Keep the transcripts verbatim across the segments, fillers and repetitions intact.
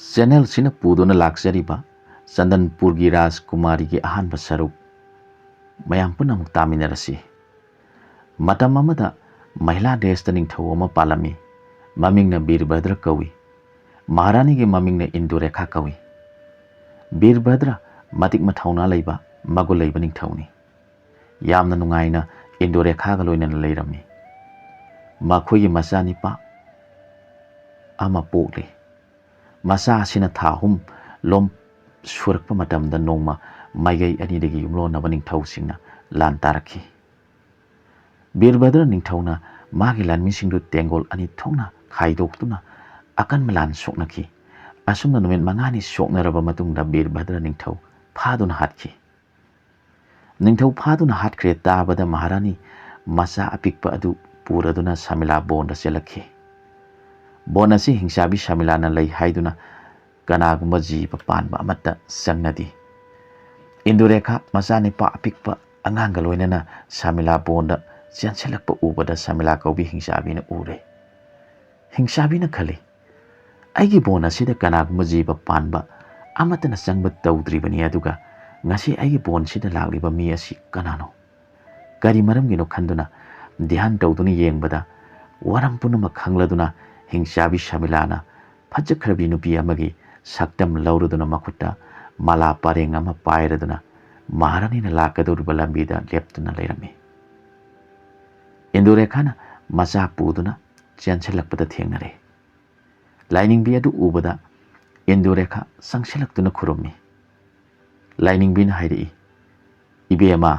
ꯆꯦꯅꯦꯜꯁꯤꯅ ꯄꯨꯗꯨꯅ ꯂꯥꯛꯆꯔꯤꯕ ꯆꯟꯗꯟꯄꯨꯔꯒꯤ ꯔꯥꯖꯀꯨꯃꯥꯔꯤꯒꯤ ꯑꯍꯥꯟꯕ ꯁꯔꯨꯛ ꯃꯌꯥꯝ ꯄꯨꯝꯅꯃꯛ ꯇꯥꯃꯤꯟꯅꯔꯁꯤ꯫ ꯃꯇꯝ ꯑꯃꯗ ꯃꯍꯤꯂꯥ ꯗꯦꯁꯇ ꯅꯤꯡꯊꯧ ꯑꯃ ꯄꯥꯜꯂꯝꯃꯤ꯫ ꯃꯃꯤꯡꯅ ꯕꯤꯔꯚꯗ꯭ꯔ ꯀꯧꯏ꯫ ꯃꯍꯥꯔꯥꯅꯤꯒꯤ ꯃꯃꯤꯡꯅ ꯏꯟꯗꯨꯔꯦꯈꯥ ꯀꯧꯏ꯫ ꯕꯤꯔꯚꯗ꯭ꯔ ꯃꯇꯤꯛ ꯃꯊꯧꯅꯥ ꯂꯩꯕ, ꯃꯒꯨꯟ ꯂꯩꯕ ꯅꯤꯡꯊꯧꯅꯤ꯫ ꯌꯥꯝꯅ ꯅꯨꯡꯉꯥꯏꯅ ꯏꯟꯗꯨꯔꯦꯈꯥꯒ ꯂꯣꯏꯅꯅ ꯂꯩꯔꯝꯃꯤ꯫ ꯃꯈꯣꯏꯒꯤ ꯃꯆꯥꯅꯤꯄꯥ ꯑꯃ ꯄꯣꯛꯂꯤ꯫ ꯃꯆꯥ ꯑꯁꯤꯅ ꯊꯥ ꯑꯍꯨꯝ ꯂꯣꯝ ꯁꯨꯔꯛꯄ ꯃꯇꯝꯗ ꯅꯣꯡꯃ ꯃꯥꯏꯀꯩ ꯑꯅꯤꯗꯒꯤ ꯌꯨꯝꯂꯣꯟꯅꯕ ꯅꯤꯡꯊꯧꯁꯤꯡꯅ ꯂꯥꯟ ꯇꯥꯔꯛꯈꯤ꯫ ꯕꯤꯔꯚꯗ꯭ꯔ ꯅꯤꯡꯊꯧꯅ ꯃꯥꯒꯤ ꯂꯥꯟꯃꯤꯁꯤꯡꯗꯨ ꯇꯦꯡꯒꯣꯜ ꯑꯅꯤ ꯊꯣꯛꯅ ꯈꯥꯏꯗꯣꯛꯇꯨꯅ ꯑꯀꯟꯕ ꯂꯥꯟ ꯁꯣꯛꯅꯈꯤ꯫ ꯑꯁꯨꯝꯅ ꯅꯨꯃꯤꯠ ꯃꯉꯥꯅꯤ ꯁꯣꯛꯅꯔꯕ ꯃꯇꯨꯡꯗ ꯕꯤꯔꯚꯗ꯭ꯔ ꯅꯤꯡꯊꯧ ꯐꯥꯗꯨꯅ ꯍꯥꯠꯈꯤ꯫ ꯅꯤꯡꯊꯧ ꯐꯥꯗꯨꯅ ꯍꯥꯠꯈ꯭ꯔꯦ ꯇꯥꯕꯗ ꯃꯍꯥꯔꯥꯅꯤ ꯃꯆꯥ ꯑꯄꯤꯛꯄ ꯑꯗꯨ ꯄꯨꯔꯗꯨꯅ ꯁꯃꯤꯂꯥ ꯕꯣꯟꯗ ꯆꯦꯜꯂꯛꯈꯤ꯫ ꯕꯣꯟ ꯑꯁꯤ ꯍꯤꯡꯆꯥꯕꯤ ꯁꯃꯤꯂꯥꯅ ꯂꯩ ꯍꯥꯏꯗꯨꯅ ꯀꯅꯥꯒꯨꯝꯕ ꯖꯤꯕ ꯄꯥꯟꯕ ꯑꯃꯠꯇ ꯆꯪꯅꯗꯦ꯫ ꯏꯟꯗꯨꯔꯦꯈꯥ ꯃꯆꯥꯅꯤꯄꯥ ꯑꯄꯤꯛꯄ ꯑꯉꯥꯡꯒ ꯂꯣꯏꯅꯅ ꯁꯃꯤꯂꯥ ꯕꯣꯟꯗ ꯆꯦꯟꯁꯤꯜꯂꯛꯄ ꯎꯕꯗ ꯁꯃꯤꯂꯥ ꯀꯧꯕꯤ ꯍꯤꯡꯆꯥꯕꯤꯅ ꯎꯔꯦ꯫ ꯍꯤꯡꯆꯥꯕꯤꯅ ꯈꯜꯂꯤ, "ꯑꯩꯒꯤ ꯕꯣꯟ ꯑꯁꯤꯗ ꯀꯅꯥꯒꯨꯝꯕ ꯖꯤꯕ ꯄꯥꯟꯕ ꯑꯃꯠꯇꯅ ꯆꯪꯕ ꯇꯧꯗ꯭ꯔꯤꯕꯅꯤ, ꯑꯗꯨꯒ ꯉꯁꯤ ꯑꯩꯒꯤ ꯕꯣꯟꯁꯤꯗ ꯂꯥꯛꯂꯤꯕ ꯃꯤ ꯑꯁꯤ ꯀꯅꯥꯅꯣ? ꯀꯔꯤ ꯃꯔꯝꯒꯤꯅꯣ?" ꯈꯟꯗꯨꯅ ꯙ꯭ꯌꯥꯟ ꯇꯧꯗꯨꯅ ꯌꯦꯡꯕꯗ, ꯋꯥꯔꯝ ꯄꯨꯝꯅꯃꯛ ꯈꯪꯂꯗꯨꯅ ꯍꯤꯡꯆꯥꯕꯤ ꯁꯃꯤꯂꯥꯅ ꯐꯖꯈ꯭ꯔꯕꯤ ꯅꯨꯄꯤ ꯑꯃꯒꯤ ꯁꯛꯇꯝ ꯂꯧꯔꯗꯨꯅ ꯃꯈꯨꯠꯇ ꯃꯂꯥ ꯄꯔꯦꯡ ꯑꯃ ꯄꯥꯏꯔꯗꯨꯅ ꯃꯍꯥꯔꯥꯅꯤꯅ ꯂꯥꯛꯀꯗꯧꯔꯤꯕ ꯂꯝꯕꯤꯗ ꯂꯦꯞꯇꯨꯅ ꯂꯩꯔꯝꯃꯤ꯫ ꯏꯟꯗꯨꯔꯦꯈꯥꯅ ꯃꯆꯥ ꯄꯨꯗꯨꯅ ꯆꯦꯟꯁꯤꯜꯂꯛꯄꯗ ꯊꯦꯡꯅꯔꯦ꯫ ꯂꯥꯏꯅꯤꯡꯕꯤ ꯑꯗꯨ ꯎꯕꯗ ꯏꯟꯗꯨꯔꯦꯈꯥ ꯆꯪꯁꯤꯜꯂꯛꯇꯨꯅ ꯈꯨꯔꯨꯝꯃꯤ꯫ ꯂꯥꯏꯅꯤꯡꯕꯤꯅ ꯍꯥꯏꯔꯛꯏ, "ꯏꯕꯦꯝꯃ,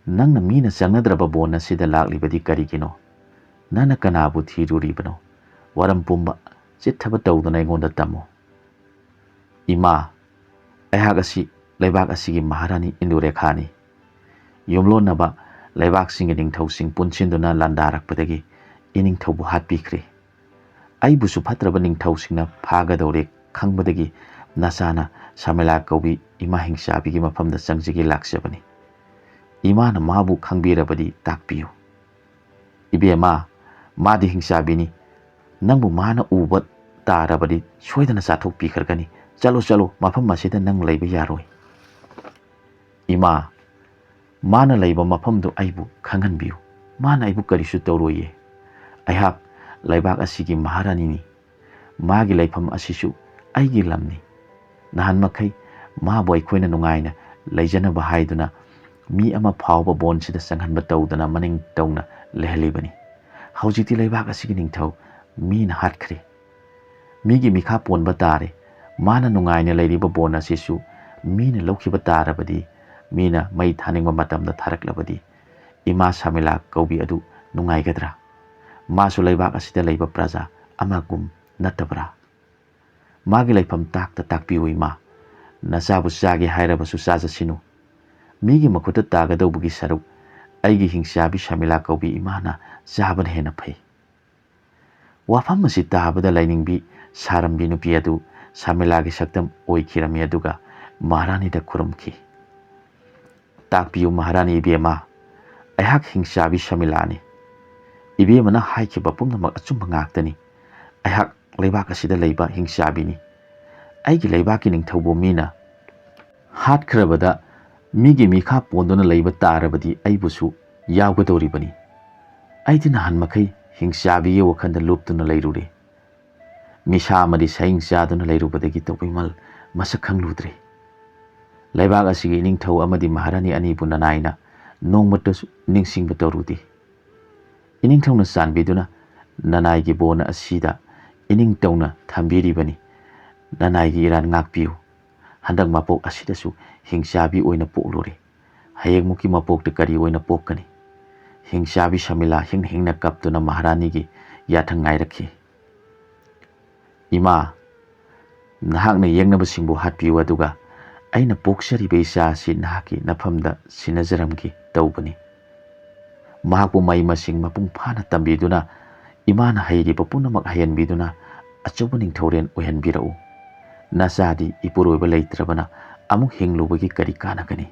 ꯅꯪꯅ ꯃꯤꯅ ꯆꯪꯅꯗ꯭ꯔꯕ ꯕꯣꯟ ꯑꯁꯤꯗ ꯂꯥꯛꯂꯤꯕꯗꯤ ꯀꯔꯤꯒꯤꯅꯣ? ꯅꯪꯅ ꯀꯅꯥꯕꯨ ꯊꯤꯔꯨꯔꯤꯕꯅꯣ? ꯋꯥꯔꯝ ꯄꯨꯝꯕ ꯆꯤꯠꯊꯕ ꯇꯧꯗꯨꯅ ꯑꯩꯉꯣꯟꯗ ꯇꯝꯃꯨ꯫" "ꯏꯃꯥ, ꯑꯩꯍꯥꯛ ꯑꯁꯤ ꯂꯩꯕꯥꯛ ꯑꯁꯤꯒꯤ ꯃꯍꯥꯔꯥꯅꯤ ꯏꯟꯗꯨꯔꯦꯈꯥꯅꯤ꯫ ꯌꯨꯝꯂꯣꯟꯅꯕ ꯂꯩꯕꯥꯛꯁꯤꯡꯒꯤ ꯅꯤꯡꯊꯧꯁꯤꯡ ꯄꯨꯟꯁꯤꯟꯗꯨꯅ ꯂꯥꯟꯗꯥꯔꯛꯄꯗꯒꯤ ꯏꯅꯤꯡꯊꯧꯕꯨ ꯍꯥꯠꯄꯤꯈ꯭ꯔꯦ꯫ ꯑꯩꯕꯨꯁꯨ ꯐꯠꯇ꯭ꯔꯕ ꯅꯤꯡꯊꯧꯁꯤꯡꯅ ꯐꯥꯒꯗꯧꯔꯦ ꯈꯪꯕꯗꯒꯤ ꯅꯆꯥꯅ ꯁꯃꯤꯂꯥ ꯀꯧꯕꯤ ꯏꯃꯥ ꯍꯤꯡꯆꯥꯕꯤꯒꯤ ꯃꯐꯝꯗ ꯆꯪꯖꯒꯦ ꯂꯥꯛꯆꯕꯅꯤ꯫ ꯏꯃꯥꯅ ꯃꯥꯕꯨ ꯈꯪꯕꯤꯔꯕꯗꯤ ꯇꯥꯛꯄꯤꯌꯨ꯫" "ꯏꯕꯦꯝꯃ, ꯃꯥꯗꯤ ꯍꯤꯡꯆꯥꯕꯤꯅꯤ꯫ ꯅꯪꯕꯨ ꯃꯥꯅ ꯎꯕ ꯇꯥꯔꯕꯗꯤ ꯁꯣꯏꯗꯅ ꯆꯥꯊꯣꯛꯄꯤꯈ꯭ꯔꯒꯅꯤ꯫ ꯆꯠꯂꯣ, ꯆꯠꯂꯣ, ꯃꯐꯝ ꯑꯁꯤꯗ ꯅꯪ ꯂꯩꯕ ꯌꯥꯔꯣꯏ꯫ ꯏꯃꯥ, ꯃꯥꯅ ꯂꯩꯕ ꯃꯐꯝꯗꯨ ꯑꯩꯕꯨ ꯈꯪꯍꯟꯕꯤꯌꯨ꯫ ꯃꯥꯅ ꯑꯩꯕꯨ ꯀꯔꯤꯁꯨ ꯇꯧꯔꯣꯏꯌꯦ꯫ ꯑꯩꯍꯥꯛ ꯂꯩꯕꯥꯛ ꯑꯁꯤꯒꯤ ꯃꯍꯥꯔꯥꯅꯤꯅꯤ꯫ ꯃꯥꯒꯤ ꯂꯩꯐꯝ ꯑꯁꯤꯁꯨ ꯑꯩꯒꯤ ꯂꯝꯅꯤ꯫ ꯅꯍꯥꯟ ꯃꯈꯩ ꯃꯥꯕꯨ ꯑꯩꯈꯣꯏꯅ ꯅꯨꯡꯉꯥꯏꯅ ꯂꯩꯖꯅꯕ ꯍꯥꯏꯗꯨꯅ ꯃꯤ ꯑꯃ ꯐꯥꯎꯕ ꯕꯣꯟꯁꯤꯗ ꯆꯪꯍꯟꯕ ꯇꯧꯗꯅ ꯃꯅꯤꯡ ꯇꯧꯅ ꯂꯩꯍꯜꯂꯤꯕꯅꯤ꯫ ꯍꯧꯖꯤꯛꯇꯤ ꯂꯩꯕꯥꯛ ꯑꯁꯤꯒꯤ ꯅꯤꯡꯊꯧ ꯃꯤꯅ ꯍꯥꯠꯈ꯭ꯔꯦ꯫ ꯃꯤꯒꯤ ꯃꯤꯈꯥ ꯄꯣꯟꯕ ꯇꯥꯔꯦ꯫ ꯃꯥꯅ ꯅꯨꯡꯉꯥꯏꯅ ꯂꯩꯔꯤꯕ ꯕꯣꯟ ꯑꯁꯤꯁꯨ ꯃꯤꯅ ꯂꯧꯈꯤꯕ ꯇꯥꯔꯕꯗꯤ, ꯃꯤꯅ ꯃꯩ ꯊꯥꯅꯤꯡꯕ ꯃꯇꯝꯗ ꯊꯥꯔꯛꯂꯕꯗꯤ, ꯏꯃꯥ ꯁꯥꯃꯤꯂꯥ ꯀꯧꯕꯤ ꯑꯗꯨ ꯅꯨꯡꯉꯥꯏꯒꯗ꯭ꯔꯥ? ꯃꯥꯁꯨ ꯂꯩꯕꯥꯛ ꯑꯁꯤꯗ ꯂꯩꯕ ꯄ꯭ꯔꯖꯥ ꯑꯃꯒꯨꯝ ꯅꯠꯇꯕ꯭ꯔꯥ? ꯃꯥꯒꯤ ꯂꯩꯐꯝ ꯇꯥꯛꯇ ꯇꯥꯛꯄꯤꯌꯨ ꯏꯃꯥ꯫ ꯅꯆꯥꯕꯨ ꯆꯥꯒꯦ ꯍꯥꯏꯔꯕꯁꯨ ꯆꯥꯖꯁꯤꯅꯨ꯫ ꯃꯤꯒꯤ ꯃꯈꯨꯠꯇ ꯇꯥꯒꯗꯧꯕꯒꯤ ꯁꯔꯨꯛ ꯑꯩꯒꯤ ꯍꯤꯡꯆꯥꯕꯤ ꯁꯥꯃꯤꯂꯥ ꯀꯧꯕꯤ ꯏꯃꯥꯅ ꯆꯥꯕꯅ ꯍꯦꯟꯅ ꯐꯩ꯫ ꯋꯥꯐꯝ ꯑꯁꯤ ꯇꯥꯕꯗ ꯂꯥꯏꯅꯤꯡꯕꯤ ꯁꯥꯔꯝꯕꯤ ꯅꯨꯄꯤ ꯑꯗꯨ ꯁꯥꯃꯤꯂꯥꯒꯤ ꯁꯛꯇꯝ ꯑꯣꯏꯈꯤꯔꯝꯃꯤ, ꯑꯗꯨꯒ ꯃꯍꯥꯔꯥꯅꯤꯗ ꯈꯨꯔꯨꯝꯈꯤ꯫ "ꯇꯥꯛꯄꯤꯌꯨ ꯃꯍꯥꯔꯥꯅꯤ ꯏꯕꯦꯝꯃ, ꯑꯩꯍꯥꯛ ꯍꯤꯡꯆꯥꯕꯤ ꯁꯥꯃꯤꯂꯥꯅꯤ꯫ ꯏꯕꯦꯝꯃꯅ ꯍꯥꯏꯈꯤꯕ ꯄꯨꯝꯅꯃꯛ ꯑꯆꯨꯝꯕ ꯉꯥꯛꯇꯅꯤ꯫ ꯑꯩꯍꯥꯛ ꯂꯩꯕꯥꯛ ꯑꯁꯤꯗ ꯂꯩꯕ ꯍꯤꯡꯆꯥꯕꯤꯅꯤ꯫ ꯑꯩꯒꯤ ꯂꯩꯕꯥꯛꯀꯤ ꯅꯤꯡꯊꯧꯕꯨ ꯃꯤꯅ ꯍꯥꯠꯈ꯭ꯔꯕꯗ, ꯃꯤꯒꯤ ꯃꯤꯈꯥ ꯄꯣꯟꯗꯨꯅ ꯂꯩꯕ ꯇꯥꯔꯕꯗꯤ ꯑꯩꯕꯨꯁꯨ ꯌꯥꯎꯒꯗꯧꯔꯤꯕꯅꯤ꯫ ꯑꯩꯗꯤ ꯅꯍꯥꯟ ꯃꯈꯩ ꯍꯤꯡꯆꯥꯕꯤꯒꯤ ꯋꯥꯈꯜꯗ ꯂꯨꯞꯇꯨꯅ ꯂꯩꯔꯨꯔꯦ꯫ ꯃꯤꯁꯥ ꯑꯃꯗꯤ ꯁꯍꯤꯡ ꯆꯥꯗꯨꯅ ꯂꯩꯔꯨꯕꯗꯒꯤ ꯇꯧꯕꯤꯃꯜ ꯃꯁꯛ ꯈꯪꯂꯨꯗ꯭ꯔꯦ꯫ ꯂꯩꯕꯥꯛ ꯑꯁꯤꯒꯤ ꯏꯅꯤꯡꯊꯧ ꯑꯃꯗꯤ ꯃꯍꯥꯔꯥꯅꯤ ꯑꯅꯤꯕꯨ ꯅꯅꯥꯏꯅ ꯅꯣꯡꯃꯇꯁꯨ ꯅꯤꯡꯁꯤꯡꯕ ꯇꯧꯔꯨꯗꯦ꯫ ꯏꯅꯤꯡꯊꯧꯅ ꯆꯥꯟꯕꯤꯗꯨꯅ ꯅꯅꯥꯏꯒꯤ ꯕꯣꯟ ꯑꯁꯤꯗ ꯏꯅꯤꯡ ꯇꯧꯅ ꯊꯝꯕꯤꯔꯤꯕꯅꯤ꯫ ꯅꯅꯥꯏꯒꯤ ꯏꯔꯥꯟ ꯉꯥꯛꯄꯤꯌꯨ꯫ ꯍꯟꯗꯛ ꯃꯄꯣꯛ ꯑꯁꯤꯗꯁꯨ ꯍꯤꯡꯆꯥꯕꯤ ꯑꯣꯏꯅ ꯄꯣꯛꯂꯨꯔꯦ꯫ ꯍꯌꯦꯡꯃꯨꯛꯀꯤ ꯃꯄꯣꯛꯇ ꯀꯔꯤ ꯑꯣꯏꯅ ꯄꯣꯛꯀꯅꯤ?" ꯍꯤꯡꯆꯥꯕꯤ ꯁꯃꯤꯂꯥ ꯍꯤꯡꯅ ꯍꯤꯡꯅ ꯀꯞꯇꯨꯅ ꯃꯍꯥꯔꯥꯅꯤꯒꯤ ꯌꯥꯊꯪ ꯉꯥꯏꯔꯛꯈꯤ꯫ "ꯏꯃꯥ, ꯅꯍꯥꯛꯅ ꯌꯦꯛꯅꯕꯁꯤꯡꯕꯨ ꯍꯥꯠꯄꯤꯌꯨ, ꯑꯗꯨꯒ ꯑꯩꯅ ꯄꯣꯛꯆꯔꯤꯕ ꯏꯆꯥ ꯑꯁꯤ ꯅꯍꯥꯛꯀꯤ ꯅꯐꯝꯗ ꯁꯤꯟꯅꯖꯔꯝꯒꯦ ꯇꯧꯕꯅꯤ꯫ ꯃꯍꯥꯛꯄꯨ ꯃꯍꯩ ꯃꯁꯤꯡ ꯃꯄꯨꯡ ꯐꯥꯅ ꯇꯝꯕꯤꯗꯨꯅ, ꯏꯃꯥꯅ ꯍꯩꯔꯤꯕ ꯄꯨꯝꯅꯃꯛ ꯍꯩꯍꯟꯕꯤꯗꯨꯅ, ꯑꯆꯧꯕ ꯅꯤꯡꯊꯧꯔꯦꯜ ꯑꯣꯏꯍꯟꯕꯤꯔꯛꯎ꯫ ꯅꯆꯥꯗꯤ ꯏꯄꯨꯔꯣꯏꯕ ꯂꯩꯇ꯭ꯔꯕꯅ ꯑꯃꯨꯛ ꯍꯤꯡꯂꯨꯕꯒꯤ ꯀꯔꯤ ꯀꯥꯟꯅꯒꯅꯤ?"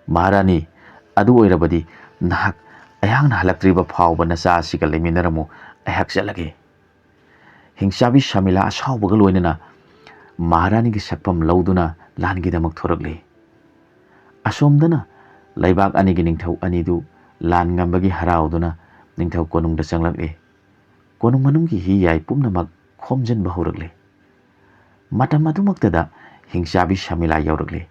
"ꯃꯍꯥꯔꯥꯅꯤ, ꯑꯗꯨ ꯑꯣꯏꯔꯕꯗꯤ ꯅꯍꯥꯛ ꯑꯩꯍꯥꯛꯅ ꯍꯜꯂꯛꯇ꯭ꯔꯤꯕ ꯐꯥꯎꯕ ꯅꯆꯥ ꯑꯁꯤꯒ ꯂꯩꯃꯤꯟꯅꯔꯝꯃꯨ꯫ ꯑꯩꯍꯥꯛ ꯆꯠꯂꯒꯦ꯫" ꯍꯤꯡꯆꯥꯕꯤ ꯁꯃꯤꯂꯥ ꯑꯁꯥꯎꯕꯒ ꯂꯣꯏꯅꯅ ꯃꯍꯥꯔꯥꯅꯤꯒꯤ ꯁꯛꯐꯝ ꯂꯧꯗꯨꯅ ꯂꯥꯟꯒꯤꯗꯃꯛ ꯊꯣꯔꯛꯂꯤ꯫ ꯑꯁꯣꯝꯗꯅ ꯂꯩꯕꯥꯛ ꯑꯅꯤꯒꯤ ꯅꯤꯡꯊꯧ ꯑꯅꯤꯗꯨ ꯂꯥꯟ ꯉꯝꯕꯒꯤ ꯍꯔꯥꯎꯗꯨꯅ ꯅꯤꯡꯊꯧ ꯀꯣꯅꯨꯡꯗ ꯆꯪꯂꯛꯂꯤ꯫ ꯀꯣꯅꯨꯡ ꯃꯅꯨꯡꯒꯤ ꯍꯤ ꯌꯥꯏ ꯄꯨꯝꯅꯃꯛ ꯈꯣꯝꯖꯤꯟꯕ ꯍꯧꯔꯛꯂꯤ꯫ ꯃꯇꯝ ꯑꯗꯨꯃꯛꯇꯗ ꯍꯤꯡꯆꯥꯕꯤ ꯁꯃꯤꯂꯥ ꯌꯧꯔꯛꯂꯤ꯫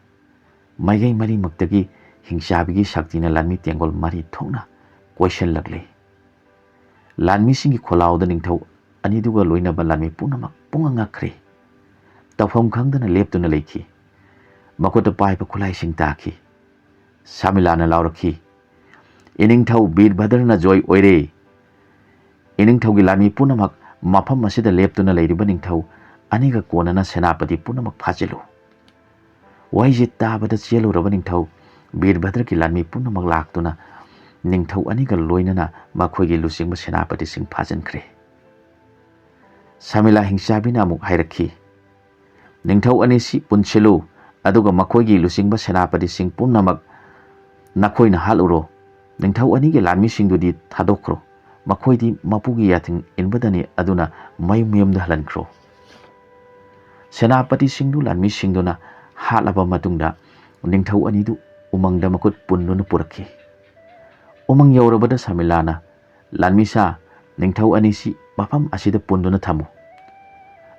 ꯃꯥꯏꯀꯩ ꯃꯔꯤꯃꯛꯇꯒꯤ ꯍꯤꯡꯆꯥꯕꯤꯒꯤ ꯁꯛꯇꯤꯅ ꯂꯥꯟꯃꯤ ꯇꯦꯡꯒꯣꯜ ꯃꯔꯤ ꯊꯣꯛꯅ ꯀꯣꯏꯁꯤꯜꯂꯛꯂꯤ꯫ ꯂꯥꯟꯃꯤꯁꯤꯡꯒꯤ ꯈꯣꯜꯂꯥꯎꯗ ꯅꯤꯡꯊꯧ ꯑꯅꯤꯗꯨꯒ ꯂꯣꯏꯅꯕ ꯂꯥꯟꯃꯤ ꯄꯨꯝꯅꯃꯛ ꯄꯨꯡꯉꯛ ꯉꯛꯈ꯭ꯔꯦ꯫ ꯇꯧꯐꯝ ꯈꯪꯗꯅ ꯂꯦꯞꯇꯨꯅ ꯂꯩꯈꯤ꯫ ꯃꯈꯨꯠꯇ ꯄꯥꯏꯕ ꯈꯨꯠꯂꯥꯏꯁꯤꯡ ꯇꯥꯈꯤ꯫ ꯁꯥꯃꯤꯂꯥꯅ ꯂꯥꯎꯔꯛꯈꯤ, "ꯏꯅꯤꯡꯊꯧ ꯕꯤꯔ ꯚꯗ꯭ꯔꯅ ꯖꯣꯏ ꯑꯣꯏꯔꯦ꯫ ꯏꯅꯤꯡꯊꯧꯒꯤ ꯂꯥꯟꯃꯤ ꯄꯨꯝꯅꯃꯛ ꯃꯐꯝ ꯑꯁꯤꯗ ꯂꯦꯞꯇꯨꯅ ꯂꯩꯔꯤꯕ ꯅꯤꯡꯊꯧ ꯑꯅꯤꯒ ꯀꯣꯟꯅꯅ ꯁꯦꯅꯥꯄꯇꯤ ꯄꯨꯝꯅꯃꯛ ꯐꯥꯖꯤꯜꯂꯨ꯫" ꯋꯥꯍꯩꯁꯤ ꯇꯥꯕꯗ ꯆꯦꯜꯂꯨꯔꯕ ꯅꯤꯡꯊꯧ ꯕꯤꯔ ꯚꯗ꯭ꯔꯒꯤ ꯂꯥꯟꯃꯤ ꯄꯨꯝꯅꯃꯛ ꯂꯥꯛꯇꯨꯅ ꯅꯤꯡꯊꯧ ꯑꯅꯤꯒ ꯂꯣꯏꯅꯅ ꯃꯈꯣꯏꯒꯤ ꯂꯨꯆꯤꯡꯕ ꯁꯦꯅꯥꯄꯇꯤꯁꯤꯡ ꯐꯥꯖꯤꯟꯈ꯭ꯔꯦ꯫ ꯁꯥꯃꯤꯂꯥ ꯍꯤꯡꯆꯥꯕꯤꯅ ꯑꯃꯨꯛ ꯍꯥꯏꯔꯛꯈꯤ, "ꯅꯤꯡꯊꯧ ꯑꯅꯤꯁꯤ ꯄꯨꯟꯁꯤꯜꯂꯨ, ꯑꯗꯨꯒ ꯃꯈꯣꯏꯒꯤ ꯂꯨꯆꯤꯡꯕ ꯁꯦꯅꯥꯄꯇꯤꯁꯤꯡ ꯄꯨꯝꯅꯃꯛ ꯅꯈꯣꯏꯅ ꯍꯥꯠꯂꯨꯔꯣ꯫ ꯅꯤꯡꯊꯧ ꯑꯅꯤꯒꯤ ꯂꯥꯟꯃꯤꯁꯤꯡꯗꯨꯗꯤ ꯊꯥꯗꯣꯛꯈ꯭ꯔꯣ꯫ ꯃꯈꯣꯏꯗꯤ ꯃꯄꯨꯒꯤ ꯌꯥꯊꯪ ꯏꯟꯕꯗꯅꯤ, ꯑꯗꯨꯅ ꯃꯌꯨꯝ ꯃꯌꯨꯝꯗ ꯍꯜꯍꯟꯈ꯭ꯔꯣ꯫" ꯁꯦꯅꯥꯄꯇꯤꯁꯤꯡꯗꯨ ꯂꯥꯟꯃꯤꯁꯤꯡꯗꯨꯅ ꯍꯥꯠꯂꯕ ꯃꯇꯨꯡꯗ ꯅꯤꯡꯊꯧ ꯑꯅꯤꯗꯨ ꯎꯃꯪꯗ ꯃꯈꯨꯠ ꯄꯨꯟꯗꯨꯅ ꯄꯨꯔꯛꯈꯤ꯫ ꯎꯃꯪ ꯌꯧꯔꯕꯗ ꯁꯃꯤꯂꯥꯅ, "ꯂꯥꯟꯃꯤꯁꯥ, ꯅꯤꯡꯊꯧ ꯑꯅꯤꯁꯤ ꯃꯐꯝ ꯑꯁꯤꯗ ꯄꯨꯟꯗꯨꯅ ꯊꯝꯃꯨ꯫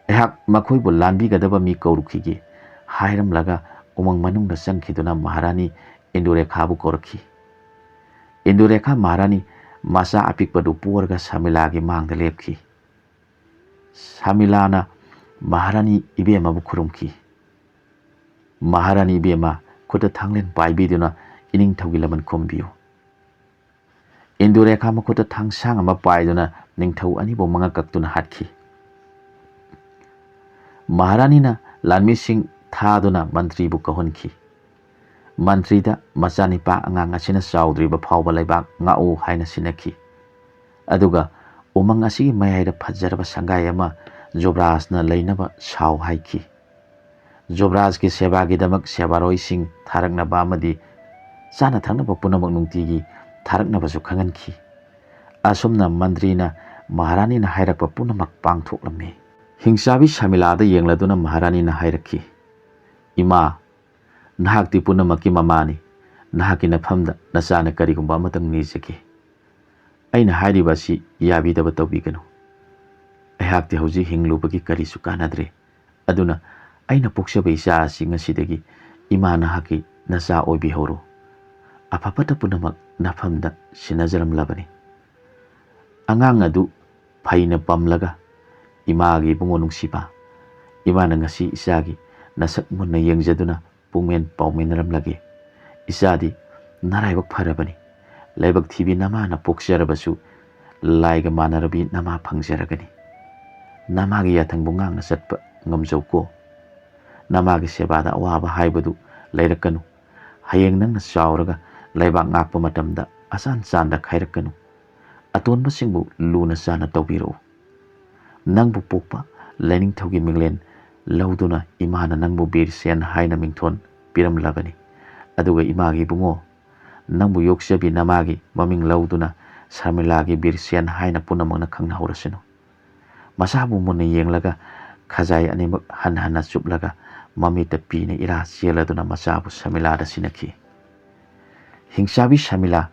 ꯑꯩꯍꯥꯛ ꯃꯈꯣꯏꯕꯨ ꯂꯥꯟꯕꯤꯒꯗꯕ ꯃꯤ ꯀꯧꯔꯨꯈꯤꯒꯦ," ꯍꯥꯏꯔꯝꯂꯒ ꯎꯃꯪ ꯃꯅꯨꯡꯗ ꯆꯪꯈꯤꯗꯨꯅ ꯃꯍꯥꯔꯥꯅꯤ ꯏꯟꯗꯨꯔꯦꯈꯥꯕꯨ ꯀꯧꯔꯛꯈꯤ꯫ ꯏꯟꯗꯨꯔꯦꯈꯥ ꯃꯍꯥꯔꯥꯅꯤ ꯃꯆꯥ ꯑꯄꯤꯛꯄꯗꯨ ꯄꯣꯔꯒ ꯁꯃꯤꯂꯥꯒꯤ ꯃꯥꯡꯗ ꯂꯦꯞꯈꯤ꯫ ꯁꯃꯤꯂꯥꯅ ꯃꯍꯥꯔꯥꯅꯤ ꯏꯕꯦꯝꯃꯕꯨ ꯈꯨꯔꯨꯝꯈꯤ꯫ "ꯃꯍꯥꯔꯥꯅꯤ ꯏꯕꯦꯝꯃ, ꯈꯨꯠꯇ ꯊꯥꯡꯂꯦꯟ ꯄꯥꯏꯕꯤꯗꯨꯅ ꯏꯅꯤꯡꯊꯧꯒꯤ ꯂꯃꯟ ꯈꯨꯝꯕꯤꯌꯨ꯫" ꯏꯟꯗꯨꯔꯦꯈꯥ ꯃꯈꯨꯠꯇ ꯊꯥꯡꯁꯥꯡ ꯑꯃ ꯄꯥꯏꯗꯨꯅ ꯅꯤꯡꯊꯧ ꯑꯅꯤꯕꯨ ꯃꯉꯛ ꯀꯛꯇꯨꯅ ꯍꯥꯠꯈꯤ꯫ ꯃꯍꯥꯔꯥꯅꯤꯅ ꯂꯥꯟꯃꯤꯁꯤꯡ ꯊꯥꯗꯨꯅ ꯃꯟꯇ꯭ꯔꯤꯕꯨ ꯀꯧꯍꯟꯈꯤ꯫ ꯃꯟꯇ꯭ꯔꯤꯗ, "ꯃꯆꯥꯅꯤꯄꯥ ꯑꯉꯥꯡ ꯑꯁꯤꯅ ꯆꯥꯎꯗ꯭ꯔꯤꯕ ꯐꯥꯎꯕ ꯂꯩꯕꯥꯛ ꯉꯥꯛꯎ" ꯍꯥꯏꯅ ꯁꯤꯟꯅꯈꯤ꯫ ꯑꯗꯨꯒ ꯎꯃꯪ ꯑꯁꯤꯒꯤ ꯃꯌꯥꯏꯗ ꯐꯖꯔꯕ ꯁꯪꯒꯥꯏ ꯑꯃ ꯖꯨꯕ꯭ꯔꯥꯖꯅ ꯂꯩꯅꯕ ꯁꯥꯎ ꯍꯥꯏꯈꯤ꯫ ꯖꯨꯕ꯭ꯔꯥꯖꯀꯤ ꯁꯦꯕꯥꯒꯤꯗꯃꯛ ꯁꯦꯕꯥꯔꯣꯏꯁꯤꯡ ꯊꯥꯔꯛꯅꯕ ꯑꯃꯗꯤ ꯆꯥꯅ ꯊꯛꯅꯕ ꯄꯨꯝꯅꯃꯛ ꯅꯨꯡꯇꯤꯒꯤ ꯊꯥꯔꯛꯅꯕꯁꯨ ꯈꯪꯍꯟꯈꯤ꯫ ꯑꯁꯨꯝꯅ ꯃꯟꯇ꯭ꯔꯤꯅ ꯃꯍꯥꯔꯥꯅꯤꯅ ꯍꯥꯏꯔꯛꯄ ꯄꯨꯝꯅꯃꯛ ꯄꯥꯡꯊꯣꯛꯂꯝꯃꯤ꯫ ꯍꯤꯡꯆꯥꯕꯤ ꯁꯃꯤꯂꯥꯗ ꯌꯦꯡꯂꯗꯨꯅ ꯃꯍꯥꯔꯥꯅꯤꯅ ꯍꯥꯏꯔꯛꯈꯤ, "ꯏꯃꯥ, ꯅꯍꯥꯛꯇꯤ ꯄꯨꯝꯅꯃꯛꯀꯤ ꯃꯃꯥꯅꯤ꯫ ꯅꯍꯥꯛꯀꯤ ꯅꯐꯝꯗ ꯅꯆꯥꯅ ꯀꯔꯤꯒꯨꯝꯕ ꯑꯃꯇꯪ ꯅꯤꯖꯒꯦ꯫ ꯑꯩꯅ ꯍꯥꯏꯔꯤꯕ ꯑꯁꯤ ꯌꯥꯕꯤꯗꯕ ꯇꯧꯕꯤꯒꯅꯨ꯫ ꯑꯩꯍꯥꯛꯇꯤ ꯍꯧꯖꯤꯛ ꯍꯤꯡꯂꯨꯕꯒꯤ ꯀꯔꯤꯁꯨ ꯀꯥꯟꯅꯗ꯭ꯔꯦ꯫ ꯑꯗꯨꯅ ꯑꯩꯅ ꯄꯣꯛꯆꯕ ꯏꯆꯥ ꯑꯁꯤ ꯉꯁꯤꯗꯒꯤ ꯏꯃꯥ ꯅꯍꯥꯛꯀꯤ ꯅꯆꯥ ꯑꯣꯏꯕꯤꯍꯧꯔꯣ꯫ ꯑꯐ ꯐꯠꯇ ꯄꯨꯝꯅꯃꯛ ꯅꯐꯝꯗ ꯁꯤꯟꯅꯖꯔꯝꯂꯕꯅꯤ꯫" ꯑꯉꯥꯡ ꯑꯗꯨ ꯐꯩꯅ ꯄꯝꯂꯒ, "ꯏꯃꯥꯒꯤ ꯏꯕꯨꯡꯉꯣ ꯅꯨꯡꯁꯤꯕ, ꯏꯃꯥꯅ ꯉꯁꯤ ꯏꯆꯥꯒꯤ ꯅꯁꯛ ꯃꯨꯟꯅ ꯌꯦꯡꯖꯗꯨꯅ ꯄꯨꯡꯃꯦꯟ ꯄꯥꯎꯃꯤꯟꯅꯔꯝꯂꯒꯦ꯫ ꯏꯆꯥꯗꯤ ꯅꯔꯥꯏꯕꯛ ꯐꯔꯕꯅꯤ꯫ ꯂꯥꯏꯕꯛ ꯊꯤꯕꯤ ꯅꯃꯥꯅ ꯄꯣꯛꯆꯔꯕꯁꯨ ꯂꯥꯏꯒ ꯃꯥꯟꯅꯔꯕꯤ ꯅꯃꯥ ꯐꯪꯖꯔꯒꯅꯤ꯫ ꯅꯃꯥꯒꯤ ꯌꯥꯊꯪꯕꯨ ꯉꯥꯛꯅ ꯆꯠꯄ ꯉꯝꯖꯧꯀꯣ꯫ ꯅꯃꯥꯒꯤ ꯁꯦꯕꯥꯗ ꯑꯋꯥꯕ ꯍꯥꯏꯕꯗꯨ ꯂꯩꯔꯛꯀꯅꯨ꯫ ꯍꯌꯦꯡ ꯅꯪꯅ ꯆꯥꯎꯔꯒ ꯂꯩꯕꯥꯛ ꯉꯥꯛꯄ ꯃꯇꯝꯗ ꯑꯆꯥꯟ ꯆꯥꯟꯗ ꯈꯥꯏꯔꯛꯀꯅꯨ꯫ ꯑꯇꯣꯟꯕꯁꯤꯡꯕꯨ ꯂꯨꯅ ꯆꯥꯟꯅ ꯇꯧꯕꯤꯔꯛꯎ꯫ ꯅꯪꯕꯨ ꯄꯣꯛꯄ ꯂꯥꯏꯅꯤꯡꯊꯧꯒꯤ ꯃꯤꯡꯂꯦꯟ ꯂꯧꯗꯨꯅ ꯏꯃꯥꯅ ꯅꯪꯕꯨ ꯕꯤꯔ ꯁꯦꯟ ꯍꯥꯏꯅ ꯃꯤꯡꯊꯣꯟ ꯄꯤꯔꯝꯂꯕꯅꯤ꯫ ꯑꯗꯨꯒ ꯏꯃꯥꯒꯤ ꯏꯕꯨꯡꯉꯣ, ꯅꯪꯕꯨ ꯌꯣꯛꯆꯕꯤ ꯅꯃꯥꯒꯤ ꯃꯃꯤꯡ ꯂꯧꯗꯨꯅ ꯁꯔꯃꯤꯂꯥꯒꯤ ꯕꯤꯔ ꯁꯦꯟ ꯍꯥꯏꯅ ꯄꯨꯝꯅꯃꯛꯅ ꯈꯪꯅꯍꯧꯔꯁꯅꯨ꯫" ꯃꯆꯥꯕꯨ ꯃꯨꯟꯅ ꯌꯦꯡꯂꯒ, ꯈꯖꯥꯏ ꯑꯅꯤꯃꯛ ꯍꯟ ꯍꯟꯅ ꯆꯨꯞꯂꯒ, ꯃꯃꯤꯠꯇ ꯄꯤꯅ ꯏꯔꯥ ꯆꯦꯜꯂꯗꯨꯅ ꯃꯆꯥꯕꯨ ꯁꯔꯃꯤꯂꯥꯗ ꯁꯤꯟꯅꯈꯤ꯫ ꯍꯤꯡꯆꯥꯕꯤ ꯁꯔꯃꯤꯂꯥ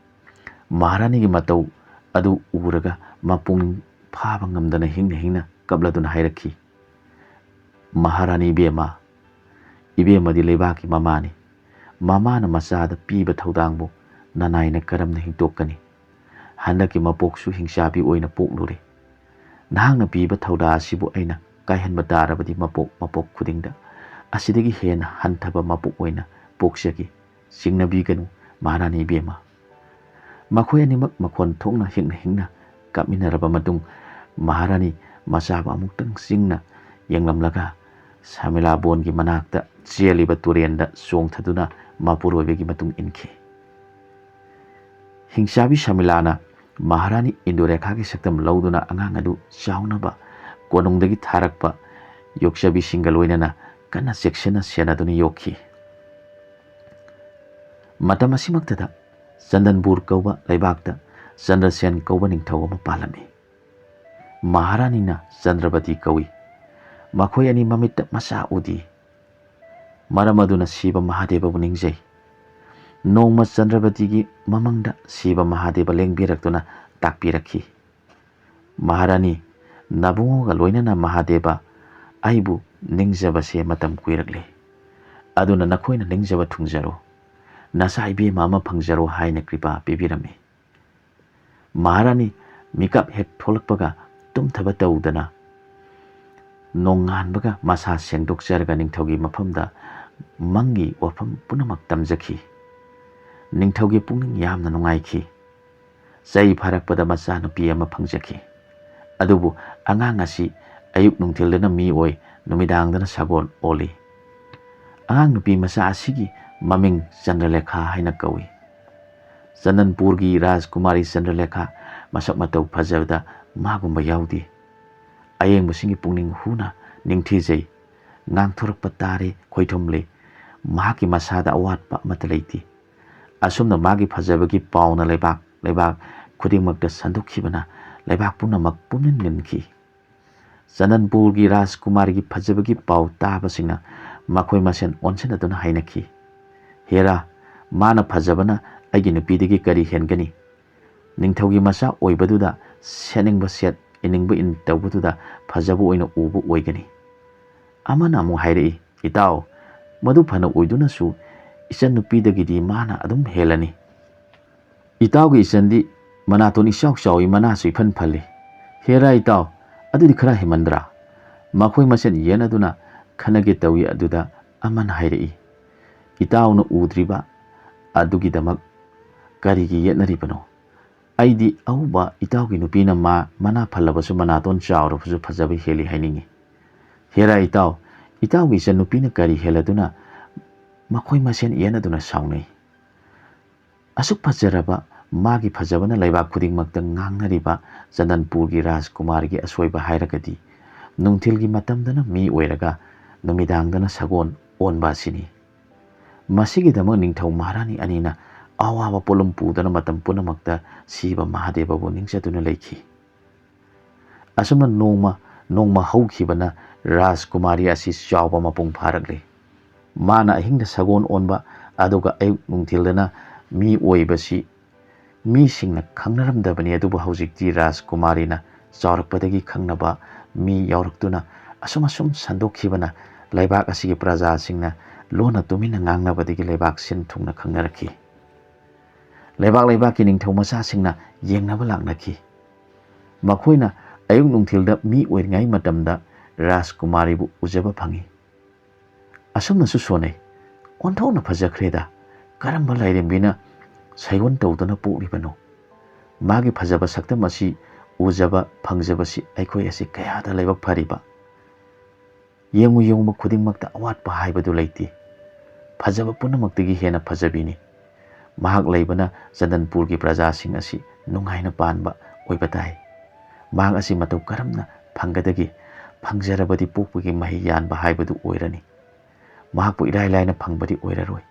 ꯃꯍꯥꯔꯥꯅꯤꯒꯤ ꯃꯇꯧ ꯑꯗꯨ ꯎꯔꯒ ꯃꯄꯨꯡ ꯐꯥꯕ ꯉꯝꯗꯅ ꯍꯤꯡꯅ ꯍꯤꯡꯅ ꯀꯞꯂꯗꯨꯅ ꯍꯥꯏꯔꯛꯈꯤ, "ꯃꯍꯥꯔꯥꯅꯤ ꯏꯕꯦꯝꯃ, ꯏꯕꯦꯝꯃꯗꯤ ꯂꯩꯕꯥꯛꯀꯤ ꯃꯃꯥꯅꯤ꯫ ꯃꯃꯥꯅ ꯃꯆꯥꯗ ꯄꯤꯕ ꯊꯧꯗꯥꯡꯕꯨ ꯅꯅꯥꯏꯅ ꯀꯔꯝꯅ ꯍꯤꯡꯗꯣꯛꯀꯅꯤ? ꯍꯟꯗꯛꯀꯤ ꯃꯄꯣꯛꯁꯨ ꯍꯤꯡꯆꯥꯕꯤ ꯑꯣꯏꯅ ꯄꯣꯛꯂꯨꯔꯦ꯫ ꯅꯍꯥꯛꯅ ꯄꯤꯕ ꯊꯧꯗꯥ ꯑꯁꯤꯕꯨ ꯑꯩꯅ ꯀꯥꯏꯍꯟꯕ ꯇꯥꯔꯕꯗꯤ ꯃꯄꯣꯛ ꯃꯄꯣꯛ ꯈꯨꯗꯤꯡꯗ ꯑꯁꯤꯗꯒꯤ ꯍꯦꯟꯅ ꯍꯟꯊꯕ ꯃꯄꯣꯛ ꯑꯣꯏꯅ ꯄꯣꯛꯆꯒꯦ꯫ ꯆꯤꯡꯅꯕꯤꯒꯅꯨ, ꯃꯍꯥꯔꯥꯅꯤ ꯏꯕꯦꯝꯃ꯫" ꯃꯈꯣꯏ ꯑꯅꯤꯃꯛ ꯃꯈꯣꯟ ꯊꯣꯛꯅ ꯍꯤꯡꯅ ꯍꯤꯡꯅ ꯀꯞꯃꯤꯟꯅꯔꯕ ꯃꯇꯨꯡ, ꯃꯍꯥꯔꯥꯅꯤ ꯃꯆꯥꯕꯨ ꯑꯃꯨꯛꯇꯪ ꯆꯤꯡꯅ ꯌꯦꯡꯂꯝꯂꯒ ꯁꯃꯤꯂꯥꯕꯣꯟꯒꯤ ꯃꯅꯥꯛꯇ ꯆꯦꯜꯂꯤꯕ ꯇꯨꯔꯦꯟꯗ ꯆꯣꯡꯊꯗꯨꯅ ꯃꯄꯨꯔꯣꯏꯕꯒꯤ ꯃꯇꯨꯡ ꯏꯟꯈꯤ꯫ ꯍꯤꯡꯆꯥꯕꯤ ꯁꯃꯤꯂꯥꯅ ꯃꯍꯥꯔꯥꯅꯤ ꯏꯟꯗꯨꯔꯦꯈꯥꯒꯤ ꯁꯛꯇꯝ ꯂꯧꯗꯨꯅ ꯑꯉꯥꯡ ꯑꯗꯨ ꯆꯥꯎꯅꯕ ꯀꯣꯅꯨꯡꯗꯒꯤ ꯊꯥꯔꯛꯄ ꯌꯣꯛꯆꯕꯤꯁꯤꯡꯒ ꯂꯣꯏꯅꯅ ꯀꯟꯅ ꯆꯦꯛꯁꯤꯟꯅ ꯁꯦꯟꯅꯗꯨꯅ ꯌꯣꯛꯈꯤ꯫ ꯃꯇꯝ ꯑꯁꯤꯃꯛꯇꯗ ꯆꯟꯗꯟꯕꯨꯔ ꯀꯧꯕ ꯂꯩꯕꯥꯛꯇ ꯆꯟꯗ꯭ꯔꯁꯦꯟ ꯀꯧꯕ ꯅꯤꯡꯊꯧ ꯑꯃ ꯄꯥꯜꯂꯝꯃꯤ꯫ ꯃꯍꯥꯔꯥꯅꯤꯅ ꯆꯟꯗ꯭ꯔꯕꯇꯤ ꯀꯧꯏ꯫ ꯃꯈꯣꯏ ꯑꯅꯤ ꯃꯃꯤꯠꯇ ꯃꯆꯥ ꯎꯗꯦ꯫ ꯃꯔꯝ ꯑꯗꯨꯅ ꯁꯤꯕ ꯃꯍꯥꯗꯦꯕꯕꯨ ꯅꯤꯡꯖꯩ꯫ ꯅꯣꯡꯃ ꯆꯟꯗ꯭ꯔꯕꯇꯤꯒꯤ ꯃꯃꯪꯗ ꯁꯤꯕ ꯃꯍꯥꯗꯦꯕ ꯂꯦꯡꯕꯤꯔꯛꯇꯨꯅ ꯇꯥꯛꯄꯤꯔꯛꯈꯤ, "ꯃꯍꯥꯔꯥꯅꯤ, ꯅꯕꯨꯡꯉꯣꯒ ꯂꯣꯏꯅꯅ ꯃꯍꯥꯗꯦꯕ ꯑꯩꯕꯨ ꯅꯤꯡꯖꯕꯁꯦ ꯃꯇꯝ ꯀꯨꯏꯔꯛꯂꯦ꯫ ꯑꯗꯨꯅ ꯅꯈꯣꯏꯅ ꯅꯤꯡꯖꯕ ꯊꯨꯡꯖꯔꯣ꯫ ꯅꯆꯥ ꯏꯕꯦꯝꯃ ꯑꯃ ꯐꯪꯖꯔꯣ" ꯍꯥꯏꯅ ꯀ꯭ꯔꯤꯄꯥ ꯄꯤꯕꯤꯔꯝꯃꯤ꯫ ꯃꯍꯥꯔꯥꯅꯤ ꯃꯤꯀꯞ ꯍꯦꯛ ꯊꯣꯛꯂꯛꯄꯒ ꯇꯨꯝꯊꯕ ꯇꯧꯗꯅ ꯅꯣꯡꯉꯥꯟꯕꯒ ꯃꯁꯥ ꯁꯦꯡꯗꯣꯛꯆꯔꯒ ꯅꯤꯡꯊꯧꯒꯤ ꯃꯐꯝꯗ ꯃꯪꯒꯤ ꯋꯥꯐꯝ ꯄꯨꯝꯅꯃꯛ ꯇꯝꯖꯈꯤ꯫ ꯅꯤꯡꯊꯧꯒꯤ ꯄꯨꯛꯅꯤꯡ ꯌꯥꯝꯅ ꯅꯨꯡꯉꯥꯏꯈꯤ꯫ ꯆꯍꯤ ꯐꯥꯔꯛꯄꯗ ꯃꯆꯥꯅꯨꯄꯤ ꯑꯃ ꯐꯪꯖꯈꯤ꯫ ꯑꯗꯨꯕꯨ ꯑꯉꯥꯡ ꯑꯁꯤ ꯑꯌꯨꯛ ꯅꯨꯡꯊꯤꯜꯗꯅ ꯃꯤ ꯑꯣꯏ, ꯅꯨꯃꯤꯗꯥꯡꯗꯅ ꯁꯒꯣꯜ ꯑꯣꯜꯂꯤ꯫ ꯑꯉꯥꯡ ꯅꯨꯄꯤ ꯃꯆꯥ ꯑꯁꯤꯒꯤ ꯃꯃꯤꯡ ꯆꯟꯗ꯭ꯔꯂꯦꯈꯥ ꯍꯥꯏꯅ ꯀꯧꯏ꯫ ꯆꯟꯗꯟꯄꯨꯔꯒꯤ ꯔꯥꯖꯀꯨꯃꯥꯔꯤ ꯆꯟꯗ꯭ꯔꯂꯦꯈꯥ ꯃꯁꯛ ꯃꯇꯧ ꯐꯖꯕꯗ ꯃꯥꯒꯨꯝꯕ ꯌꯥꯎꯗꯦ꯫ ꯑꯌꯦꯡꯕꯁꯤꯡꯒꯤ ꯄꯨꯛꯅꯤꯡ ꯍꯨꯅ ꯅꯤꯡꯊꯤꯖꯩ꯫ ꯉꯥꯡꯊꯣꯔꯛꯄ ꯇꯥꯔꯦ, ꯈꯣꯏꯊꯨꯝꯂꯦ꯫ ꯃꯍꯥꯛꯀꯤ ꯃꯁꯥꯗ ꯑꯋꯥꯠꯄ ꯑꯃꯠꯇ ꯂꯩꯇꯦ꯫ ꯑꯁꯨꯝꯅ ꯃꯥꯒꯤ ꯐꯖꯕꯒꯤ ꯄꯥꯎꯅ ꯂꯩꯕꯥꯛ ꯂꯩꯕꯥꯛ ꯈꯨꯗꯤꯡꯃꯛꯇ ꯁꯟꯗꯣꯛꯈꯤꯕꯅ ꯂꯩꯕꯥꯛ ꯄꯨꯝꯅꯃꯛ ꯄꯨꯝꯅꯤꯟ ꯅꯤꯟꯈꯤ꯫ ꯆꯟꯗꯟꯄꯨꯔꯒꯤ ꯔꯥꯖꯀꯨꯃꯥꯔꯤꯒꯤ ꯐꯖꯕꯒꯤ ꯄꯥꯎ ꯇꯥꯕꯁꯤꯡꯅ ꯃꯈꯣꯏ ꯃꯁꯦꯟ ꯑꯣꯟꯁꯤꯟꯅꯗꯨꯅ ꯍꯥꯏꯅꯈꯤ, "ꯍꯦꯔꯥ, ꯃꯥꯅ ꯐꯖꯕꯅ ꯑꯩꯒꯤ ꯅꯨꯄꯤꯗꯒꯤ ꯀꯔꯤ ꯍꯦꯟꯒꯅꯤ? ꯅꯤꯡꯊꯧꯒꯤ ꯃꯆꯥ ꯑꯣꯏꯕꯗꯨꯗ ꯁꯦꯠꯅꯤꯡꯕ ꯁꯦꯠ, ꯏꯅꯤꯡꯕ ꯏꯟ ꯇꯧꯕꯗꯨꯗ ꯐꯖꯕ ꯑꯣꯏꯅ ꯎꯕ ꯑꯣꯏꯒꯅꯤ"꯫ ꯑꯃꯅ ꯑꯃꯨꯛ ꯍꯥꯏꯔꯛꯏ, "ꯏꯇꯥꯎ, ꯃꯗꯨ ꯐꯅ ꯑꯣꯏꯗꯨꯅꯁꯨ ꯏꯆꯟ ꯅꯨꯄꯤꯗꯒꯤꯗꯤ ꯃꯥꯅ ꯑꯗꯨꯝ ꯍꯦꯜꯂꯅꯤ꯫ ꯏꯇꯥꯎꯒꯤ ꯏꯆꯟꯗꯤ ꯃꯅꯥꯇꯣꯟ ꯏꯆꯥꯎ ꯆꯥꯎꯏ, ꯃꯅꯥꯁꯨ ꯏꯐꯟ ꯐꯜꯂꯤ꯫ ꯍꯦꯔꯥ ꯏꯇꯥꯎ, ꯑꯗꯨꯗꯤ ꯈꯔ ꯍꯦꯟꯃꯟꯗ꯭ꯔꯥ?" ꯃꯈꯣꯏ ꯃꯁꯦꯟ ꯌꯦꯠꯅꯗꯨꯅ ꯈꯟꯅꯒꯦ ꯇꯧꯏ꯫ ꯑꯗꯨꯗ ꯑꯃꯅ ꯍꯥꯏꯔꯛꯏ, "ꯏꯇꯥꯎꯅ ꯎꯗ꯭ꯔꯤꯕ ꯑꯗꯨꯒꯤꯗꯃꯛ ꯀꯔꯤꯒꯤ ꯌꯦꯠꯅꯔꯤꯕꯅꯣ? ꯑꯩꯗꯤ ꯑꯎꯕ ꯏꯇꯥꯎꯒꯤ ꯅꯨꯄꯤꯅ ꯃꯥ ꯃꯅꯥ ꯐꯜꯂꯕꯁꯨ ꯃꯅꯥꯇꯣꯟ ꯆꯥꯎꯔꯕꯁꯨ ꯐꯖꯕ ꯍꯦꯜꯂꯤ ꯍꯥꯏꯅꯤꯡꯏ꯫ ꯍꯦꯔꯥ ꯏꯇꯥꯎ, ꯏꯇꯥꯎꯒꯤ ꯏꯆꯟ ꯅꯨꯄꯤꯅ ꯀꯔꯤ ꯍꯦꯜꯂꯗꯨꯅ?" ꯃꯈꯣꯏ ꯃꯁꯦꯟ ꯌꯦꯠꯅꯗꯨꯅ ꯁꯥꯎꯅꯩ꯫ ꯑꯁꯨꯛ ꯐꯖꯔꯕ ꯃꯥꯒꯤ ꯐꯖꯕꯅ ꯂꯩꯕꯥꯛ ꯈꯨꯗꯤꯡꯃꯛꯇ ꯉꯥꯡꯅꯔꯤꯕ ꯆꯟꯗꯟꯄꯨꯔꯒꯤ ꯔꯥꯖꯀꯨꯃꯥꯔꯒꯤ ꯑꯁꯣꯏꯕ ꯍꯥꯏꯔꯒꯗꯤ ꯅꯨꯡꯊꯤꯜꯒꯤ ꯃꯇꯝꯗꯅ ꯃꯤ ꯑꯣꯏꯔꯒ ꯅꯨꯃꯤꯗꯥꯡꯗꯅ ꯁꯒꯣꯜ ꯑꯣꯟꯕ ꯑꯁꯤꯅꯤ꯫ ꯃꯁꯤꯒꯤꯗꯃꯛ ꯅꯤꯡꯊꯧ ꯃꯍꯥꯔꯥꯅꯤ ꯑꯅꯤꯅ ꯑꯋꯥꯕ ꯄꯣꯠꯂꯨꯝ ꯄꯨꯗꯨꯅ ꯃꯇꯝ ꯄꯨꯝꯅꯃꯛꯇ ꯁꯤꯕ ꯃꯍꯥꯗꯦꯕꯕꯨ ꯅꯤꯡꯖꯗꯨꯅ ꯂꯩꯈꯤ꯫ ꯑꯁꯨꯝꯅ ꯅꯣꯡꯃ ꯅꯣꯡꯃ ꯍꯧꯈꯤꯕꯅ ꯔꯥꯖꯀꯨꯃꯥꯔꯤ ꯑꯁꯤ ꯆꯥꯎꯕ ꯃꯄꯨꯡ ꯐꯥꯔꯛꯂꯤ꯫ ꯃꯥꯅ ꯑꯍꯤꯡꯗ ꯁꯒꯣꯜ ꯑꯣꯟꯕ, ꯑꯗꯨꯒ ꯑꯌꯨꯛ ꯅꯨꯡꯊꯤꯜꯗꯅ ꯃꯤ ꯑꯣꯏꯕꯁꯤ ꯃꯤꯁꯤꯡꯅ ꯈꯪꯅꯔꯝꯗꯕꯅꯤ꯫ ꯑꯗꯨꯕꯨ ꯍꯧꯖꯤꯛꯇꯤ ꯔꯥꯖꯀꯨꯃꯥꯔꯤꯅ ꯆꯥꯎꯔꯛꯄꯗꯒꯤ ꯈꯪꯅꯕ ꯃꯤ ꯌꯥꯎꯔꯛꯇꯨꯅ ꯑꯁꯨꯝ ꯑꯁꯨꯝ ꯁꯟꯗꯣꯛꯈꯤꯕꯅ ꯂꯩꯕꯥꯛ ꯑꯁꯤꯒꯤ ꯄ꯭ꯔꯖꯥꯁꯤꯡꯅ ꯂꯣꯟꯅ ꯇꯨꯃꯤꯟꯅ ꯉꯥꯡꯅꯕꯗꯒꯤ ꯂꯩꯕꯥꯛ ꯁꯤꯟ ꯊꯨꯡꯅ ꯈꯪꯅꯔꯛꯈꯤ꯫ ꯂꯩꯕꯥꯛ ꯂꯩꯕꯥꯛꯀꯤ ꯅꯤꯡꯊꯧ ꯃꯆꯥꯁꯤꯡꯅ ꯌꯦꯡꯅꯕ ꯂꯥꯛꯅꯈꯤ꯫ ꯃꯈꯣꯏꯅ ꯑꯌꯨꯛ ꯅꯨꯡꯊꯤꯜꯗ ꯃꯤ ꯑꯣꯏꯔꯤꯉꯩ ꯃꯇꯝꯗ ꯔꯥꯖꯀꯨꯃꯥꯔꯤꯕꯨ ꯎꯖꯕ ꯐꯪꯏ꯫ ꯑꯁꯨꯝꯅꯁꯨ ꯁꯣꯟꯅꯩ, "ꯑꯣꯟꯊꯣꯛꯅ ꯐꯖꯈ꯭ꯔꯦꯗ, ꯀꯔꯝꯕ ꯂꯥꯏꯔꯦꯝꯕꯤꯅ ꯁꯩꯑꯣꯟ ꯇꯧꯗꯨꯅ ꯄꯣꯛꯂꯤꯕꯅꯣ? ꯃꯥꯒꯤ ꯐꯖꯕ ꯁꯛꯇꯝ ꯑꯁꯤ ꯎꯖꯕ ꯐꯪꯖꯕꯁꯤ ꯑꯩꯈꯣꯏ ꯑꯁꯤ ꯀꯌꯥꯗ ꯂꯥꯏꯕꯛ ꯐꯔꯤꯕ!" ꯌꯦꯡꯉꯨ ꯌꯦꯡꯉꯨꯕ ꯈꯨꯗꯤꯡꯃꯛꯇ ꯑꯋꯥꯠꯄ ꯍꯥꯏꯕꯗꯨ ꯂꯩꯇꯦ꯫ ꯐꯖꯕ ꯄꯨꯝꯅꯃꯛꯇꯒꯤ ꯍꯦꯟꯅ ꯐꯖꯕꯤꯅꯤ꯫ ꯃꯍꯥꯛ ꯂꯩꯕꯅ ꯆꯟꯗꯟꯄꯨꯔꯒꯤ ꯄ꯭ꯔꯖꯥꯁꯤꯡ ꯑꯁꯤ ꯅꯨꯡꯉꯥꯏꯅ ꯄꯥꯟꯕ ꯑꯣꯏꯕ ꯇꯥꯏ꯫ ꯃꯍꯥꯛ ꯑꯁꯤ ꯃꯇꯧ ꯀꯔꯝꯅ ꯐꯪꯒꯗꯒꯦ? ꯐꯪꯖꯔꯕꯗꯤ ꯄꯣꯛꯄꯒꯤ ꯃꯍꯩ ꯌꯥꯟꯕ ꯍꯥꯏꯕꯗꯨ ꯑꯣꯏꯔꯅꯤ꯫ ꯃꯍꯥꯛꯄꯨ ꯏꯔꯥꯏ ꯂꯥꯏꯅ ꯐꯪꯕꯗꯤ ꯑꯣꯏꯔꯔꯣꯏ꯫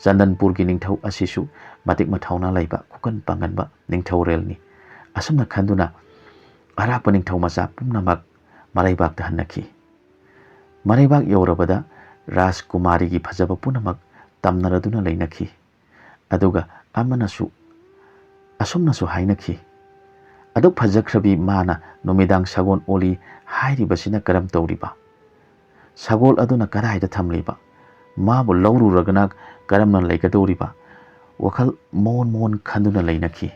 ꯆꯟꯗꯟꯄꯨꯔꯒꯤ ꯅꯤꯡꯊꯧ ꯑꯁꯤꯁꯨ ꯃꯇꯤꯛ ꯃꯊꯧꯅꯥ ꯂꯩꯕ, ꯈꯨꯀꯟ ꯄꯥꯡꯒꯟꯕ ꯅꯤꯡꯊꯧꯔꯦꯜꯅꯤ꯫ ꯑꯁꯨꯝꯅ ꯈꯟꯗꯨꯅ ꯑꯔꯥꯛꯄ ꯅꯤꯡꯊꯧ ꯃꯆꯥ ꯄꯨꯝꯅꯃꯛ ꯃꯔꯩꯕꯥꯛꯇ ꯍꯟꯅꯈꯤ꯫ ꯃꯔꯩꯕꯥꯛ ꯌꯧꯔꯕꯗ ꯔꯥꯖꯀꯨꯃꯥꯔꯤꯒꯤ ꯐꯖꯕ ꯄꯨꯝꯅꯃꯛ ꯇꯝꯅꯔꯗꯨꯅ ꯂꯩꯅꯈꯤ꯫ ꯑꯗꯨꯒ ꯑꯃꯅꯁꯨ ꯑꯁꯨꯝꯅꯁꯨ ꯍꯥꯏꯅꯈꯤ, "ꯑꯗꯨꯛ ꯐꯖꯈ꯭ꯔꯕꯤ ꯃꯥꯅ ꯅꯨꯃꯤꯗꯥꯡ ꯁꯒꯣꯜ ꯑꯣꯜꯂꯤ ꯍꯥꯏꯔꯤꯕꯁꯤꯅ ꯀꯔꯝ ꯇꯧꯔꯤꯕ? ꯁꯒꯣꯜ ꯑꯗꯨꯅ ꯀꯗꯥꯏꯗ ꯊꯝꯂꯤꯕ? ꯃꯥꯕꯨ ꯂꯧꯔꯨꯔꯒꯅ ꯀꯔꯝꯅ ꯂꯩꯒꯗꯧꯔꯤꯕ?" ꯋꯥꯈꯜ ꯃꯣꯟ ꯃꯣꯟ ꯈꯟꯗꯨꯅ ꯂꯩꯅꯈꯤ꯫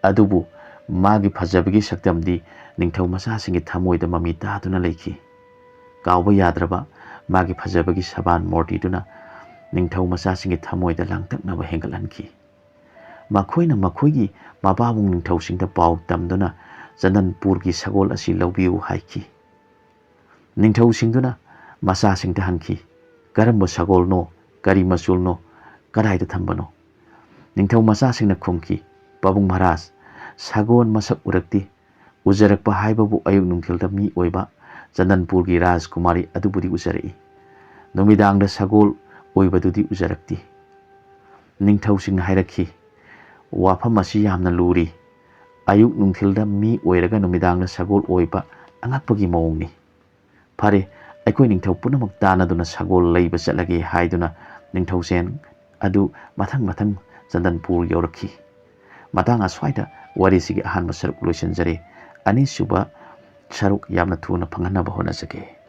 ꯑꯗꯨꯕꯨ ꯃꯥꯒꯤ ꯐꯖꯕꯒꯤ ꯁꯛꯇꯝꯗꯤ ꯅꯤꯡꯊꯧ ꯃꯆꯥꯁꯤꯡꯒꯤ ꯊꯃꯣꯏꯗ ꯃꯃꯤ ꯇꯥꯗꯨꯅ ꯂꯩꯈꯤ꯫ ꯀꯥꯎꯕ ꯌꯥꯗ꯭ꯔꯕ ꯃꯥꯒꯤ ꯐꯖꯕꯒꯤ ꯁꯕꯥꯟ ꯃꯣꯔꯇꯤꯗꯨꯅ ꯅꯤꯡꯊꯧ ꯃꯆꯥꯁꯤꯡꯒꯤ ꯊꯃꯣꯏꯗ ꯂꯥꯡꯇꯛꯅꯕ ꯍꯦꯟꯒꯠꯍꯟꯈꯤ꯫ ꯃꯈꯣꯏꯅ ꯃꯈꯣꯏꯒꯤ ꯃꯄꯥꯕꯨꯡ ꯅꯤꯡꯊꯧꯁꯤꯡꯗ ꯄꯥꯎ ꯇꯝꯗꯨꯅ ꯆꯟꯗꯟꯄꯨꯔꯒꯤ ꯁꯒꯣꯜ ꯑꯁꯤ ꯂꯧꯕꯤꯌꯨ ꯍꯥꯏꯈꯤ꯫ ꯅꯤꯡꯊꯧꯁꯤꯡꯗꯨꯅ ꯃꯆꯥꯁꯤꯡꯗ ꯍꯪꯈꯤ, "ꯀꯔꯝꯕ ꯁꯒꯣꯜꯅꯣ? ꯀꯔꯤ ꯃꯆꯨꯅꯣ? ꯀꯗꯥꯏꯗ ꯊꯝꯕꯅꯣ?" ꯅꯤꯡꯊꯧ ꯃꯆꯥꯁꯤꯡꯅ ꯈꯨꯝꯈꯤ, "ꯄꯥꯕꯨꯡ ꯃꯍꯥꯔꯥꯖ, ꯁꯒꯣꯜ ꯃꯁꯛ ꯎꯔꯛꯇꯦ꯫ ꯎꯖꯔꯛꯄ ꯍꯥꯏꯕꯕꯨ ꯑꯌꯨꯛ ꯅꯨꯡꯊꯤꯜꯗ ꯃꯤ ꯑꯣꯏꯕ ꯆꯟꯗꯟꯄꯨꯔꯒꯤ ꯔꯥꯖꯀꯨꯃꯥꯔꯤ ꯑꯗꯨꯕꯨꯗꯤ ꯎꯖꯔꯛꯏ꯫ ꯅꯨꯃꯤꯗꯥꯡꯗ ꯁꯒꯣꯜ ꯑꯣꯏꯕꯗꯨꯗꯤ ꯎꯖꯔꯛꯇꯦ꯫" ꯅꯤꯡꯊꯧꯁꯤꯡꯅ ꯍꯥꯏꯔꯛꯈꯤ, "ꯋꯥꯐꯝ ꯑꯁꯤ ꯌꯥꯝꯅ ꯂꯨꯔꯤ꯫ ꯑꯌꯨꯛ ꯅꯨꯡꯊꯤꯜꯗ ꯃꯤ ꯑꯣꯏꯔꯒ ꯅꯨꯃꯤꯗꯥꯡꯗ ꯁꯒꯣꯜ ꯑꯣꯏꯕ ꯑꯉꯛꯄꯒꯤ ꯃꯑꯣꯡꯅꯤ꯫ ꯐꯔꯦ, ꯑꯩꯈꯣꯏ ꯅꯤꯡꯊꯧ ꯄꯨꯝꯅꯃꯛ ꯇꯥꯟꯅꯗꯨꯅ ꯁꯒꯣꯜ ꯂꯩꯕ ꯆꯠꯂꯒꯦ ꯍꯥꯏꯗꯨꯅ ꯅꯤꯡꯊꯧꯁꯦꯟ ꯑꯗꯨ ꯃꯊꯪ ꯃꯊꯪ ꯆꯟꯗꯟꯄꯨꯔ ꯌꯧꯔꯛꯈꯤ꯫ ꯃꯇꯥꯡ ꯑꯁ꯭ꯋꯥꯏꯗ ꯋꯥꯔꯤꯁꯤꯒꯤ ꯑꯍꯥꯟꯕ ꯁꯔꯨꯛ ꯂꯣꯏꯁꯤꯟꯖꯔꯦ꯫ ꯑꯅꯤꯁꯨꯕ ꯁꯔꯨꯛ ꯌꯥꯝꯅ ꯊꯨꯅ ꯐꯪꯍꯟꯅꯕ ꯍꯣꯠꯅꯖꯒꯦ꯫